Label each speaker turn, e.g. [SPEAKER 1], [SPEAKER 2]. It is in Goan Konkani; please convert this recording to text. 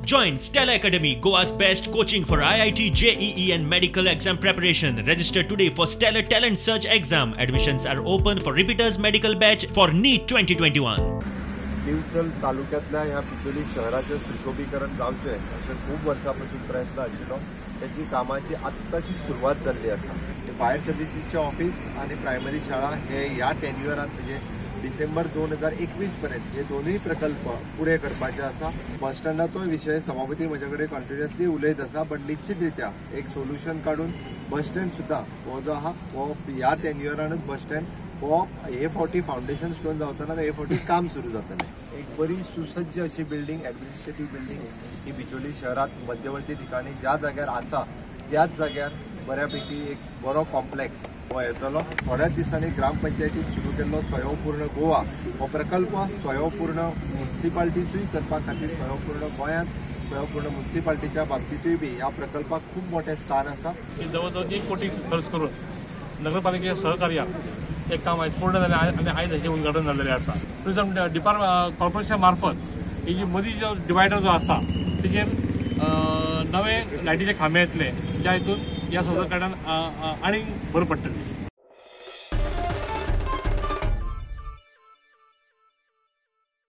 [SPEAKER 1] Join Stellar Academy, Goa's best coaching for IIT, JEE and medical exam preparation. Register today for Stellar Talent Search exam. Admissions are open for repeaters medical batch for NEET 2021.
[SPEAKER 2] Divchal तालुक्यांतल्या ह्या बिचोली शहराचें सुशोभीकरण जावचें अशें खूब वर्सां पसून प्रयत्न आशिल्लो. त्याची कामाची आत्ताशी सुरवात जाल्ली आसा. फायर सर्विसीसचें ऑफिस आनी प्रायमरी शाळा हे ह्या टेन्युअरांत म्हणजे डिसेंबर 2021 पर्यंत हे दोनूय प्रकल्प पुरे करपाचे आसा. बस स्टँडाचोय विशय सभापती म्हजे कडेन कंटिन्युअसली उलयत आसा, बट निश्चित रित्या एक सोल्युशन काडून बस स्टँड सुद्दां हो जो आहा हो ह्या टेन्युअरानूच बस स्टँड हो हे फावटी फावंडेशन स्टोन जावतना हे फावटी काम सुरू जातलें. एक बरी सुसज्ज अशी बिल्डींग, ऍडमिनिस्ट्रेटीव बिल्डींग ही बिचोली शहरात मध्यवर्ती ठिकाणी ज्या जाग्यार आसा त्याच जाग्यार बऱ्यापैकी एक बरो कॉम्प्लेक्स हो येतलो. थोड्याच दिसांनी ग्रामपंचायतीन सुरू केल्लो स्वयंपूर्ण गोवा हो प्रकल्प स्वयंपूर्ण मुन्सिपाल्टीचूय करपा खातीर स्वयंपूर्ण गोंयांत स्वयंपूर्ण मुन्सिपाल्टीच्या बाबतींतूय बी ह्या प्रकल्पाक खूब मोठें स्थान आसा.
[SPEAKER 3] जवळ जवळ 1 कोटी खर्च करून नगरपालिकेच्या सहकार्यान एक काम आयज पूर्ण जालें आनी आयज हेचें उद्घाटन जाल्लें आसा. टुरिजम डिपार्टमेंट कॉर्पोरेशना मार्फत ही जी मदीं जो डिवायडर जो आसा तेजेर नवे लायटीचे खांबे येतले, ज्या हितून ह्या सगळ्या कारणान आनीक भर पडटली.